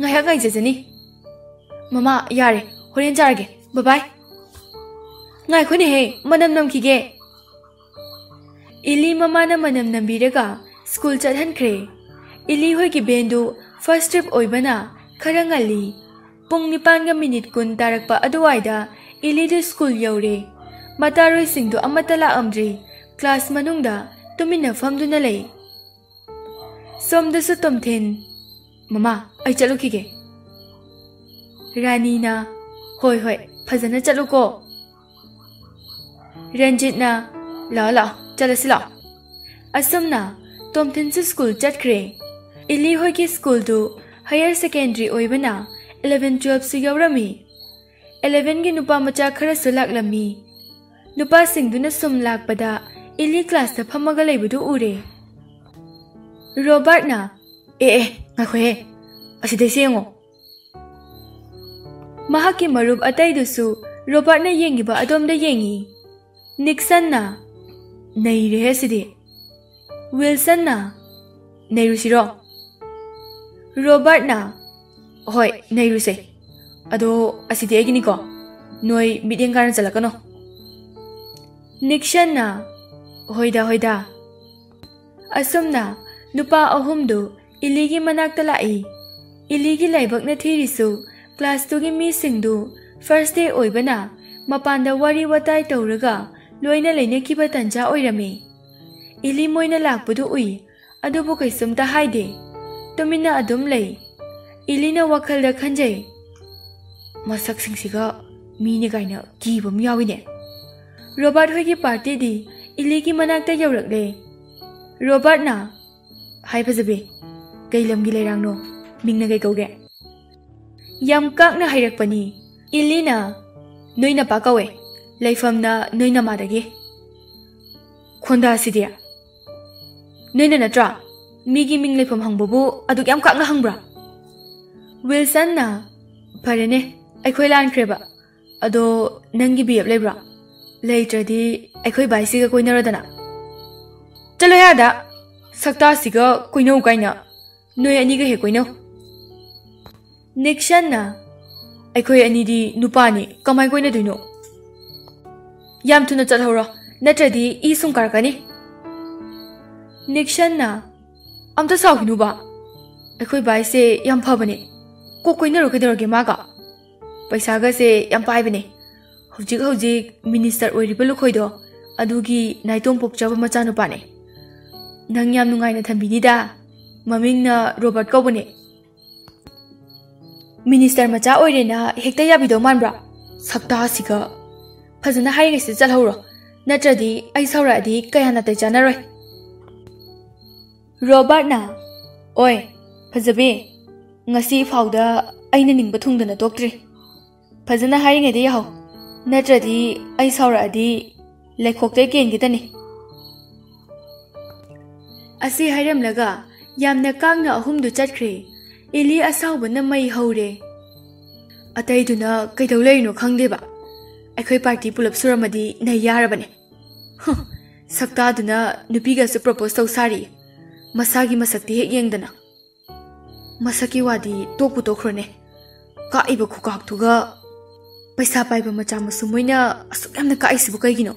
ꯉꯥꯏꯍꯥꯛ ꯉꯥꯏꯖꯖꯅꯤ"꯫ "ꯃꯃꯥ, ꯌꯥꯔꯦ, ꯍꯣꯔꯦꯟ ꯆꯥꯔꯒꯦ, ꯕꯕꯥꯏ"꯫ "ꯉꯥꯏꯈꯣꯅꯦꯍꯦ, ꯃꯅꯝ ꯅꯝꯈꯤꯒꯦ"꯫ ꯏꯂꯤ ꯃꯃꯥꯅ ꯃꯅꯝ ꯅꯝꯕꯤꯔꯒ ꯁ꯭ꯀꯨꯜ ꯆꯠꯍꯟꯈ꯭ꯔꯦ꯫ ꯏꯂꯤ ꯍꯣꯏꯒꯤ ꯕꯦꯟꯗꯨ ꯐꯥꯔꯁ ꯇ꯭ꯔꯤꯞ ꯑꯣꯏꯕꯅ ꯈꯔ ꯉꯜꯂꯤ꯫ ꯄꯨꯡ ꯅꯤꯄꯥꯟꯒ ꯃꯤꯅꯤꯠ ꯀꯨꯟ ꯇꯥꯔꯛꯄ ꯑꯗꯨꯋꯥꯏꯗ ꯏꯂꯤꯗꯨ ꯁ꯭ꯀꯨꯜ ꯌꯧꯔꯦ꯫ ꯃꯇꯥꯔꯣꯏꯁꯤꯡꯗꯨ ꯑꯃꯠꯇ ꯂꯥꯛꯑꯝꯗ꯭ꯔꯤ꯫ ꯀ꯭ꯂꯥꯁ ꯃꯅꯨꯡꯗ ꯇꯨꯃꯤꯟꯅ ꯐꯝꯗꯨꯅ ꯂꯩ꯫ ꯁꯣꯝꯗꯁꯨ ꯇꯣꯝꯊꯤꯟ, "ꯃꯃꯥ, ꯑꯩ ꯆꯠꯂꯨꯈꯤꯒꯦ"꯫ ꯔꯥꯅꯤꯅ, "ꯍꯣꯏ, ꯍꯣꯏ, ꯐꯖꯅ ꯆꯠꯂꯨꯀꯣ"꯫ ꯔꯟꯖꯤꯠꯅ, "ꯂꯥꯛꯑꯣ, ꯂꯥꯛꯑꯣ, ꯆꯠꯂꯁꯤ ꯂꯥꯛꯑꯣ"꯫ ꯑꯁꯨꯝꯅ ꯇꯣꯝꯊꯤꯟꯁꯨ ꯁ꯭ꯀꯨꯜ ꯆꯠꯈ꯭ꯔꯦ꯫ ꯏꯂꯤ ꯍꯣꯏꯒꯤ ꯁ꯭ꯀꯨꯜꯗꯨ ꯍꯥꯌꯔ ꯁꯦꯀꯦꯟꯗꯔꯤ ꯑꯣꯏꯕꯅ ꯏꯂꯚꯦꯟ ꯇꯨꯋꯦꯜꯐꯁꯨ ꯌꯥꯎꯔꯝꯃꯤ꯫ ꯏꯂꯚꯦꯟꯒꯤ ꯅꯨꯄꯥ ꯃꯆꯥ ꯈꯔꯁꯨ ꯂꯥꯛꯂꯝꯃꯤ꯫ ꯅꯨꯄꯥꯁꯤꯡꯗꯨꯅ ꯁꯨꯝ ꯂꯥꯛꯄꯗ ꯏꯂꯤ ꯀ꯭ꯂꯥꯁꯇ ꯐꯝꯃꯒ ꯂꯩꯕꯗꯨ ꯎꯔꯦ꯫ ꯔꯣꯕꯥꯔꯠꯅ, "ꯑꯦ, ꯑꯦ, ꯉꯥꯏꯈꯣꯍꯦ, ꯑꯁꯤꯗꯩꯁꯦ ꯌꯦꯡꯉꯣ"꯫ ꯃꯍꯥꯛꯀꯤ ꯃꯔꯨꯞ ꯑꯇꯩꯗꯨꯁꯨ ꯔꯣꯕꯥꯔꯠꯅ ꯌꯦꯡꯉꯤꯕ ꯑꯗꯣꯝꯗ ꯌꯦꯡꯉꯤ꯫ ꯅꯤꯛꯁꯟꯅ, "ꯅꯩꯔꯦꯍꯦ ꯁꯤꯗꯤ"꯫ ꯋꯤꯜꯁꯟꯅ, "ꯅꯩꯔꯨꯁꯤꯔꯣ?" ꯔꯣꯕꯥꯔꯠꯅ, "ꯍꯣꯏ, ꯅꯩꯔꯨꯁꯦ"꯫ ꯑꯗꯣ ꯑꯁꯤꯗꯤ ꯑꯩꯒꯤꯅꯤꯀꯣ, ꯅꯣꯏ ꯃꯤꯠꯌꯦꯡ ꯀꯥꯔ ꯆꯠꯂꯛꯀꯅꯣ꯫ ꯅꯤꯛꯁꯟꯅ, "ꯍꯣꯏꯗ, ꯍꯣꯏꯗ"꯫ ꯑꯁꯨꯝꯅ ꯅꯨꯄꯥ ꯑꯍꯨꯝꯗꯨ ꯏꯂꯤꯒꯤ ꯃꯅꯥꯛꯇ ꯂꯥꯛꯏ꯫ ꯏꯂꯤꯒꯤ ꯂꯥꯏꯕꯛꯅ ꯊꯤꯔꯤꯁꯨ class two ꯒꯤ ꯃꯤꯁꯤꯡꯗꯨ first day ꯑꯣꯏꯕꯅ ꯃꯄꯥꯟꯗ ꯋꯥꯔꯤ ꯋꯥꯇꯥꯏ ꯇꯧꯔꯒ ꯂꯣꯏꯅ ꯂꯩꯅꯈꯤꯕ ꯇꯟꯖꯥ ꯑꯣꯏꯔꯝꯃꯤ꯫ ꯏꯂꯤ ꯃꯣꯏꯅ ꯂꯥꯛꯄꯗꯨ ꯎꯏ, ꯑꯗꯨꯕꯨ ꯀꯩꯁꯨꯝꯇ ꯍꯥꯏꯗꯦ꯫ ꯇꯨꯃꯤꯟꯅ ꯑꯗꯨꯝ ꯂꯩ꯫ ꯏꯂꯤꯅ ꯋꯥꯈꯜꯗ ꯈꯟꯖꯩ, "ꯃꯁꯛꯁꯤꯡꯁꯤꯒ ꯃꯤꯅꯦ ꯀꯥꯏꯅ ꯀꯤꯕ ꯑꯃ ꯌꯥꯎꯏꯅꯦ"꯫ ꯔꯣꯕꯥꯔꯠ ꯍꯣꯏꯒꯤ party ꯗꯤ ꯏꯂꯤꯒꯤ ꯃꯅꯥꯛꯇ ꯌꯧꯔꯛꯂꯦ꯫ ꯔꯣꯕꯥꯔꯠꯅ, "ꯍꯥꯏ ꯐꯖꯕꯤ, ꯀꯩ ꯂꯝꯒꯤ ꯂꯩꯔꯥꯡꯅꯣ? ꯃꯤꯡꯅ ꯀꯩ ꯀꯧꯒꯦ?" ꯌꯥꯝ ꯀꯥꯛꯅ ꯍꯥꯏꯔꯛꯄꯅꯤ꯫ ꯏꯂꯤꯅ, "ꯅꯣꯏ ꯅꯄꯥ ꯀꯧꯋꯦ, ꯂꯩꯐꯝꯅ ꯅꯣꯏ ꯅꯃꯥꯗꯒꯤ"꯫ ꯈꯣꯟꯗꯥꯁꯤꯗꯤ! "ꯅꯣꯏꯅ ꯅꯠꯇ꯭ꯔꯥ? ꯃꯤꯒꯤ ꯃꯤꯡ ꯂꯩꯐꯝ ꯍꯪꯕꯕꯨ ꯑꯗꯨꯛ ꯌꯥꯝ ꯀꯥꯛꯅ ꯍꯪꯕ꯭ꯔꯥ?" ꯋꯤꯜꯁꯟꯅ, "ꯐꯔꯦꯅꯦ, ꯑꯩꯈꯣꯏ ꯂꯥꯟꯈ꯭ꯔꯦꯕ꯫ ꯑꯗꯣ ꯅꯪꯒꯤ ꯕꯤ ꯑꯦꯐ ꯂꯩꯕ꯭ꯔꯥ? ꯂꯩꯇ꯭ꯔꯗꯤ ꯑꯩꯈꯣꯏ ꯕꯥꯏꯁꯤꯒ ꯀꯣꯏꯅꯔꯣꯗꯅ"꯫ "ꯆꯠꯂꯣ ꯌꯥꯗ! ꯁꯛꯇꯥꯁꯤꯒ ꯀꯣꯏꯅꯧ ꯀꯥꯏꯅ꯫ ꯅꯣꯏ ꯑꯅꯤꯒ ꯍꯦꯛ ꯀꯣꯏꯅꯧ"꯫ ꯅꯤꯛꯁꯟꯅ, "ꯑꯩꯈꯣꯏ ꯑꯅꯤꯗꯤ ꯅꯨꯄꯥꯅꯤ, ꯀꯃꯥꯏ ꯀꯣꯏꯅꯗꯣꯏꯅꯣ?" "ꯌꯥꯝ ꯊꯨꯅ ꯆꯠꯍꯧꯔꯣ, ꯅꯠꯇ꯭ꯔꯗꯤ ꯏ ꯁꯨꯝ ꯀꯥꯔꯛꯀꯅꯤ"꯫ ꯅꯤꯛꯁꯟꯅ, "ꯑꯝꯇ ꯁꯥꯎꯈꯤꯅꯨꯕ, ꯑꯩꯈꯣꯏ ꯕꯥꯏꯁꯦ ꯌꯥꯝ ꯐꯕꯅꯦ, ꯀꯣꯛ ꯀꯣꯏꯅꯔꯣ ꯀꯩꯗꯧꯔꯒꯦ ꯃꯥꯒ? ꯄꯩꯁꯥꯒꯁꯦ ꯌꯥꯝ ꯄꯥꯏꯕꯅꯦ, ꯍꯧꯖꯤꯛ ꯍꯧꯖꯤꯛ minister ꯑꯣꯏꯔꯤꯕ ꯂꯨꯈꯣꯏꯗꯣ, ꯑꯗꯨꯒꯤ ꯅꯥꯏꯇꯣꯝ ꯄꯣꯛꯆꯕ ꯃꯆꯥꯅꯨꯄꯥꯅꯦ꯫ ꯅꯪ ꯌꯥꯝ ꯅꯨꯡꯉꯥꯏꯅ ꯊꯝꯕꯤꯅꯤꯗ, ꯃꯃꯤꯡꯅ ꯔꯣꯕꯥꯔꯠ ꯀꯧꯕꯅꯦ"꯫ "Minister ꯃꯆꯥ ꯑꯣꯏꯔꯦꯅ ꯍꯦꯛꯇ ꯌꯥꯕꯤꯗꯧ ꯃꯥꯟꯕ꯭ꯔꯥ? ꯁꯛꯇꯥꯁꯤꯒ! ꯐꯖꯅ ꯍꯥꯏꯔꯤꯉꯩꯁꯤꯗ ꯆꯠꯍꯧꯔꯣ, ꯅꯠꯇ꯭ꯔꯗꯤ ꯑꯩ ꯁꯥꯎꯔꯛꯑꯗꯤ ꯀꯌꯥ ꯅꯥꯇꯩ ꯆꯥꯅꯔꯣꯏ"꯫ ꯔꯣꯕꯥꯔꯠꯅ, "ꯑꯣꯏ, ꯐꯖꯕꯤ, ꯉꯁꯤ ꯐꯥꯎꯗ ꯑꯩꯅ ꯅꯤꯡꯕ ꯊꯨꯡꯗꯅ ꯇꯣꯛꯇ꯭ꯔꯤ꯫ ꯐꯖꯅ ꯍꯥꯏꯔꯤꯉꯩꯗ ꯌꯥꯍꯧ, ꯅꯠꯇ꯭ꯔꯗꯤ ꯑꯩ ꯁꯥꯎꯔꯛꯑꯗꯤ ꯂꯩꯈꯣꯛꯇꯩ ꯀꯦꯟꯒꯦꯗꯅꯤ"꯫ ꯑꯁꯤ ꯍꯥꯏꯔꯝꯂꯒ ꯌꯥꯝꯅ ꯀꯥꯛꯅ ꯑꯍꯨꯝꯗꯨ ꯆꯠꯈ꯭ꯔꯦ꯫ ꯏꯂꯤ ꯑꯁꯥꯎꯕꯅ ꯃꯩ ꯍꯧꯔꯦ꯫ "ꯑꯇꯩꯗꯨꯅ ꯀꯩꯗꯧ ꯂꯩꯔꯤꯅꯣ ꯈꯪꯗꯦꯕ꯫ ꯑꯩꯈꯣꯏ party ꯄꯨꯂꯞ ꯁꯨꯔꯝꯃꯗꯤ ꯅꯩ ꯌꯥꯔꯕꯅꯦ꯫ ꯍꯨꯝ, ꯁꯛꯇꯥꯗꯨꯅ ꯅꯨꯄꯤꯒꯁꯨ propose ꯇꯧ ꯁꯥꯔꯤ꯫ ꯃꯁꯥꯒꯤ ꯃꯁꯛꯇꯤ ꯍꯦꯛ ꯌꯦꯡꯗꯅ꯫ ꯃꯁꯛꯀꯤ ꯋꯥꯗꯤ ꯇꯣꯛꯄꯨ ꯇꯣꯛꯈ꯭ꯔꯣꯅꯦ꯫ ꯀꯥꯛꯏꯕ ꯈꯨꯀꯥꯛꯇꯨꯒ꯫ ꯄꯩꯁꯥ ꯄꯥꯏꯕ ꯃꯆꯥ ꯃꯁꯨ ꯃꯣꯏꯅ ꯑꯁꯨꯛ ꯌꯥꯝꯅ ꯀꯥꯛꯏꯁꯤꯕꯨ ꯀꯩꯒꯤꯅꯣ?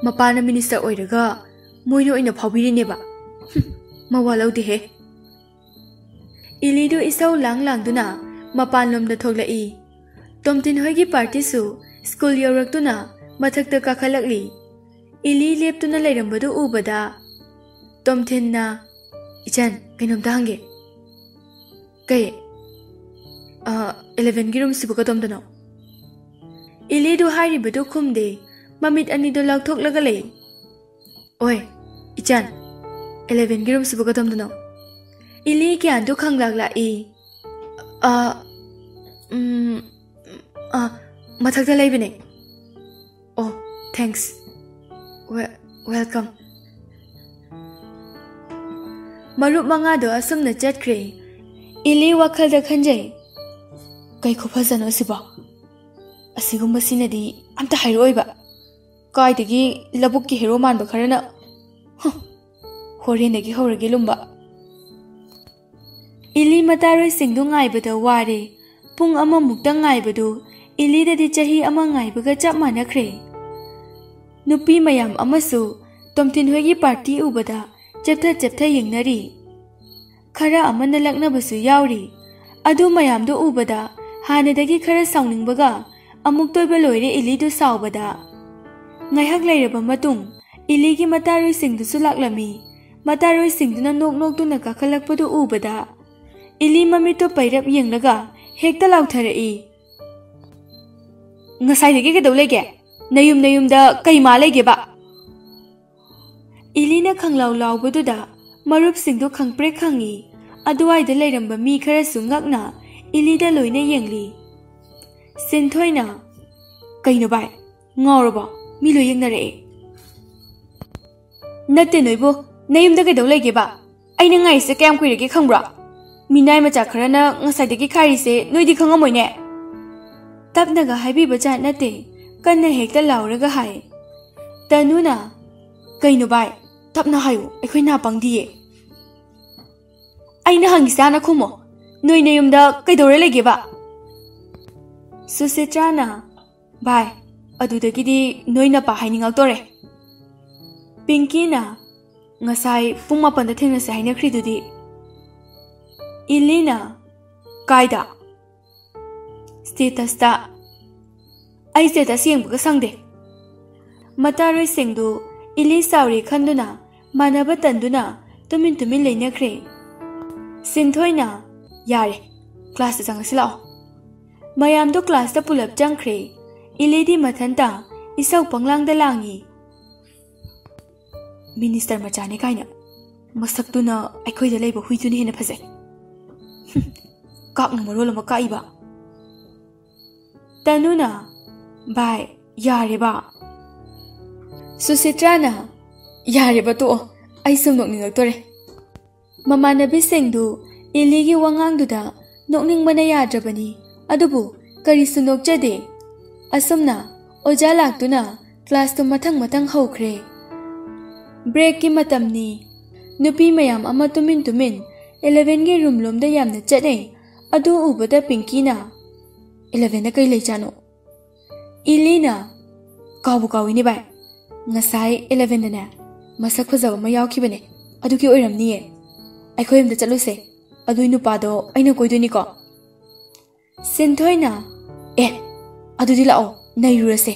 ꯃꯄꯥꯅ ꯃꯤꯅꯤꯁꯇꯔ ꯑꯣꯏꯔꯒ ꯃꯣꯏꯅ ꯑꯣꯏꯅ ꯐꯥꯎꯕꯤꯔꯤꯅꯦꯕ꯫ ꯍꯨꯝ, ꯃꯋꯥ ꯂꯧꯗꯦꯍꯦ꯫ ꯏꯂꯤꯗꯨ ꯏꯁꯧ ꯂꯥꯡ ꯂꯥꯡꯗꯨꯅ ꯃꯄꯥꯟꯂꯣꯝꯗ ꯊꯣꯛꯂꯛꯏ꯫ ꯇꯣꯝꯊꯤꯟ ꯍꯣꯏꯒꯤ ꯄꯥꯔꯇꯤꯁꯨ ꯁ꯭ꯀꯨꯜ ꯌꯧꯔꯛꯇꯨꯅ ꯃꯊꯛꯇ ꯀꯥꯈꯠꯂꯛꯂꯤ꯫ ꯏꯂꯤ ꯂꯦꯞꯇꯨꯅ ꯂꯩꯔꯝꯕꯗꯨ ꯎꯕꯗ ꯇꯣꯝꯊꯤꯟꯅ, "ꯏꯆꯟ, ꯀꯩꯅꯣꯝꯇ ꯍꯪꯒꯦ꯫" "ꯀꯩ?" "ꯑ, ꯏꯂꯦꯚꯦꯟꯒꯤ ꯔꯨꯝꯁꯤꯕꯨ ꯀꯗꯣꯝꯗꯅꯣ?" ꯏꯂꯤꯗꯨ ꯍꯥꯏꯔꯤꯕꯗꯨ ꯈꯨꯝꯗꯦ, ꯃꯃꯤꯠ ꯑꯅꯤꯗꯨ ꯂꯥꯎꯊꯣꯛꯂꯒ ꯂꯩ꯫ "ꯑꯣꯏ, ꯏꯆꯟ, ꯏꯂꯦꯚꯦꯟꯒꯤ ꯔꯨꯝꯁꯤꯕꯨ ꯀꯗꯣꯝꯗꯅꯣ?" ꯏꯂꯤ ꯒ꯭ꯌꯥꯟꯗꯨ ꯈꯪꯂꯥꯛ ꯂꯥꯛꯏ꯫ "ꯑ, ꯎꯝ, ꯑ, ꯃꯊꯛꯇ ꯂꯩꯕꯅꯦ꯫" "ꯑꯣ, ꯊꯦꯡꯛꯁ꯫ ꯋꯦ-, ꯋꯦꯜꯀꯝ꯫" ꯃꯔꯨꯞ ꯃꯉꯥꯗꯣ ꯑꯁꯨꯝꯅ ꯆꯠꯈ꯭ꯔꯦ꯫ ꯏꯂꯤ ꯋꯥꯈꯜꯗ ꯈꯟꯖꯩ, "ꯀꯩ ꯈꯨꯐꯖꯅꯣ ꯁꯤꯕꯣ? ꯑꯁꯤꯒꯨꯝꯕꯁꯤꯅꯗꯤ ꯑꯝꯇ ꯍꯥꯏꯔꯛꯑꯣꯏꯕ꯫ ꯀꯥꯏꯗꯒꯤ ꯂꯧꯕꯨꯛꯀꯤ ꯍꯦꯔꯣ ꯃꯥꯟꯕ ꯈꯔꯅ, ꯍꯨꯝ, ꯍꯣꯔꯦꯟꯗꯒꯤ ꯍꯧꯔꯒꯦ ꯂꯨꯝꯕ꯫" ꯏꯂꯤ ꯃꯇꯥꯔꯣꯏꯁꯤꯡꯗꯨ ꯉꯥꯏꯕꯗ ꯋꯥꯔꯦ꯫ ꯄꯨꯡ ꯑꯃꯃꯨꯛꯇ ꯉꯥꯏꯕꯗꯨ ꯏꯂꯤꯗꯗꯤ ꯆꯍꯤ ꯑꯃ ꯉꯥꯏꯕꯒ ꯆꯞ ꯃꯥꯟꯅꯈ꯭ꯔꯦ꯫ ꯅꯨꯄꯤ ꯃꯌꯥꯝ ꯑꯃꯁꯨ ꯇꯣꯝꯊꯤꯟ ꯍꯣꯏꯒꯤ ꯄꯥꯔꯇꯤ ꯎꯕꯗ ꯆꯦꯞꯊ ꯆꯦꯞꯊ ꯌꯦꯡꯅꯔꯤ꯫ ꯈꯔ ꯑꯃꯅ ꯂꯛꯅꯕꯁꯨ ꯌꯥꯎꯔꯤ꯫ ꯑꯗꯨ ꯃꯌꯥꯝꯗꯨ ꯎꯕꯗ ꯍꯥꯟꯅꯗꯒꯤ ꯈꯔ ꯁꯥꯎꯅꯤꯡꯕꯒ ꯑꯃꯨꯛꯇꯣꯏꯕ ꯂꯣꯏꯔꯦ ꯏꯂꯤꯗꯨ ꯁꯥꯎꯕꯗ꯫ ꯉꯥꯏꯍꯥꯛ ꯂꯩꯔꯕ ꯃꯇꯨꯡ ꯏꯂꯤꯒꯤ ꯃꯇꯥꯔꯣꯏꯁꯤꯡꯗꯨꯁꯨ ꯂꯥꯛꯂꯝꯃꯤ꯫ ꯃꯇꯥꯔꯣꯏꯁꯤꯡꯗꯨꯅ ꯅꯣꯛ ꯅꯣꯛꯇꯨꯅ ꯀꯥꯈꯠꯂꯛꯄꯗꯨ ꯎꯕꯗ ꯏꯂꯤ ꯃꯃꯤꯠꯇꯣ ꯄꯩꯔꯞ ꯌꯦꯡꯂꯒ ꯍꯦꯛꯇ ꯂꯥꯎꯊꯔꯛꯏ, "ꯉꯁꯥꯏꯗꯒꯤ ꯀꯩꯗꯧ ꯂꯩꯒꯦ? ꯅꯌꯨꯝ ꯅꯌꯨꯝꯗ ꯀꯩ ꯃꯥ ꯂꯩꯒꯦꯕ?" ꯏꯂꯤꯅ ꯈꯪꯂꯥꯎ ꯂꯥꯎꯕꯗꯨꯗ ꯃꯔꯨꯞꯁꯤꯡꯗꯨ ꯈꯪꯄ꯭ꯔꯦꯛ ꯈꯪꯉꯤ꯫ ꯑꯗꯨꯋꯥꯏꯗ ꯂꯩꯔꯝꯕ ꯃꯤ ꯈꯔꯁꯨ ꯉꯛꯅ ꯏꯂꯤꯗ ꯂꯣꯏꯅ ꯌꯦꯡꯂꯤ꯫ ꯁꯤꯟꯊꯣꯏꯅ, "ꯀꯩꯅꯣ ꯚꯥꯏ, ꯉꯥꯎꯔꯕꯣ? ꯃꯤ ꯂꯣꯏ ꯌꯦꯡꯅꯔꯛꯑꯦ꯫" "ꯅꯠꯇꯦ ꯅꯣꯏꯕꯨ, ꯅꯌꯨꯝꯗ ꯀꯩꯗꯧ ꯂꯩꯒꯦꯕ? ꯑꯩꯅ ꯉꯥꯏꯔꯤꯁꯦ ꯀꯌꯥꯝ ꯀꯨꯏꯔꯒꯦ ꯈꯪꯕ꯭ꯔꯣ? ꯃꯤꯅꯥꯏ ꯃꯆꯥ ꯈꯔꯅ ꯉꯁꯥꯏꯗꯒꯤ ꯈꯥꯏꯔꯤꯁꯦ ꯅꯣꯏꯗꯤ ꯈꯪꯉꯝꯃꯣꯏꯅꯦ꯫" ꯇꯞꯅꯒ ꯍꯥꯏꯕꯤꯕ ꯖꯥꯠ ꯅꯠꯇꯦ, ꯀꯟꯅ ꯍꯦꯛꯇ ꯂꯥꯎꯔꯒ ꯍꯥꯏ꯫ ꯇꯅꯨꯅ, "ꯀꯩꯅꯣ ꯚꯥꯏ, ꯇꯞꯅ ꯍꯥꯏꯌꯨ, ꯑꯩꯈꯣꯏ ꯅꯥ ꯄꯪꯗꯤꯌꯦ꯫" "ꯑꯩꯅ ꯍꯪꯉꯤꯁꯦ ꯍꯥꯟꯅ ꯈꯨꯝꯃꯣ꯫ ꯅꯣꯏ ꯅꯌꯨꯝꯗ ꯀꯩꯗꯧꯔ ꯂꯩꯒꯦꯕ? ꯁꯨꯁꯤꯇ꯭ꯔꯥꯅ, "ꯚꯥꯏ, ꯑꯗꯨꯗꯒꯤꯗꯤ ꯅꯣꯏ ꯅꯄꯥ ꯍꯥꯏꯅꯤꯡꯉꯛꯇꯣꯔꯦ꯫" ꯄꯤꯡꯀꯤꯅ, "ꯉꯁꯥꯏ ꯄꯨꯡ ꯃꯥꯄꯟꯗ ꯊꯦꯡꯅꯁꯦ ꯍꯥꯏꯅꯈ꯭ꯔꯤꯗꯨꯗꯤ?" ꯏꯂꯤꯅ, "ꯀꯥꯏꯗ?" "ꯁ꯭ꯇꯦꯇꯁꯇ꯫" "ꯑꯩ ꯁ꯭ꯇꯦꯇꯁ ꯌꯦꯡꯕꯒ ꯁꯪꯗꯦ꯫" ꯃꯇꯥꯔꯣꯏꯁꯤꯡꯗꯨ ꯏꯂꯤ ꯁꯥꯎꯔꯦ ꯈꯟꯗꯨꯅ ꯃꯥꯟꯅꯕ ꯇꯟꯗꯨꯅ ꯇꯨꯃꯤꯟ ꯇꯨꯃꯤꯟ ꯂꯩꯅꯈ꯭ꯔꯦ꯫ ꯁꯤꯟꯊꯣꯏꯅ, "ꯌꯥꯔꯦ, ꯀ꯭ꯂꯥꯁꯇ ꯆꯪꯉꯁꯤ ꯂꯥꯛꯑꯣ꯫" ꯃꯌꯥꯝꯗꯨ ꯀ꯭ꯂꯥꯁꯇ ꯄꯨꯂꯞ ꯆꯪꯈ꯭ꯔꯦ꯫ ꯏꯂꯤꯗꯤ ꯃꯊꯟꯇ ꯏꯁꯧ ꯄꯪꯂꯥꯡꯗ ꯂꯥꯡꯉꯤ꯫ "ꯃꯤꯅꯤꯁꯇꯔ ꯃꯆꯥꯅꯦ ꯀꯥꯏꯅ꯫ ꯃꯁꯛꯇꯨꯅ ꯑꯩꯈꯣꯏꯗ ꯂꯩꯕ ꯍꯨꯏꯗꯨꯅ ꯍꯦꯟꯅ ꯐꯖꯩ꯫ ꯍꯨꯝ, ꯀꯥꯛꯅ ꯃꯔꯣꯜ ꯑꯃ ꯀꯥꯛꯏꯕ꯫" ꯇꯅꯨꯅ, "ꯚꯥꯏ, ꯌꯥꯔꯦꯕ꯫" ꯁꯨꯁꯤꯇ꯭ꯔꯥꯅ, "ꯌꯥꯔꯦꯕ, ꯇꯣꯛꯑꯣ, ꯑꯩ ꯁꯨꯝ ꯅꯣꯛꯅꯤꯡꯉꯛꯇꯣꯔꯦ꯫" ꯃꯃꯥꯟꯅꯕꯤꯁꯤꯡꯗꯨ ꯏꯂꯤꯒꯤ ꯋꯥꯉꯥꯡꯗꯨꯗ ꯅꯣꯛꯅꯤꯡꯕꯅ ꯌꯥꯗ꯭ꯔꯕꯅꯤ꯫ ꯑꯗꯨꯕꯨ ꯀꯔꯤꯁꯨ ꯅꯣꯛꯆꯗꯦ꯫ ꯑꯁꯨꯝꯅ ꯑꯣꯖꯥ ꯂꯥꯛꯇꯨꯅ ꯀ꯭ꯂꯥꯁꯇꯨ ꯃꯊꯪ ꯃꯊꯪ ꯍꯧꯈ꯭ꯔꯦ꯫ ꯕ꯭ꯔꯦꯛꯀꯤ ꯃꯇꯝꯅꯤ꯫ ꯅꯨꯄꯤ ꯃꯌꯥꯝ ꯑꯃ ꯇꯨꯃꯤꯟ ꯇꯨꯃꯤꯟ ꯏꯂꯦꯚꯦꯟꯒꯤ ꯔꯨꯝꯂꯣꯝꯗ ꯌꯥꯝꯅ ꯆꯠꯅꯩ꯫ ꯑꯗꯨ ꯎꯕꯗ ꯄꯤꯡꯀꯤꯅ, "ꯏꯂꯦꯚꯦꯟꯗ ꯀꯩ ꯂꯩꯖꯥꯠꯅꯣ?" ꯏꯂꯤꯅ, "ꯀꯥꯎꯕꯨ ꯀꯥꯎꯏꯅꯦ ꯚꯥꯏ, ꯉꯁꯥꯏ ꯏꯂꯦꯚꯦꯟꯗꯅꯦ ꯃꯁꯛ ꯐꯖꯕ ꯑꯃ ꯌꯥꯎꯈꯤꯕꯅꯦ, ꯑꯗꯨꯒꯤ ꯑꯣꯏꯔꯝꯅꯤꯌꯦ꯫ ꯑꯩꯈꯣꯏ ꯑꯝꯇ ꯆꯠꯂꯨꯁꯦ, ꯑꯗꯨꯏ ꯅꯨꯄꯥꯗꯣ ꯑꯩꯅ ꯀꯣꯏꯗꯣꯏꯅꯤꯀꯣ꯫" ꯁꯤꯟꯊꯣꯏꯅ, "ꯑꯦ, ꯑꯗꯨꯗꯤ ꯂꯥꯛꯑꯣ, ꯅꯩꯔꯨꯔꯁꯦ꯫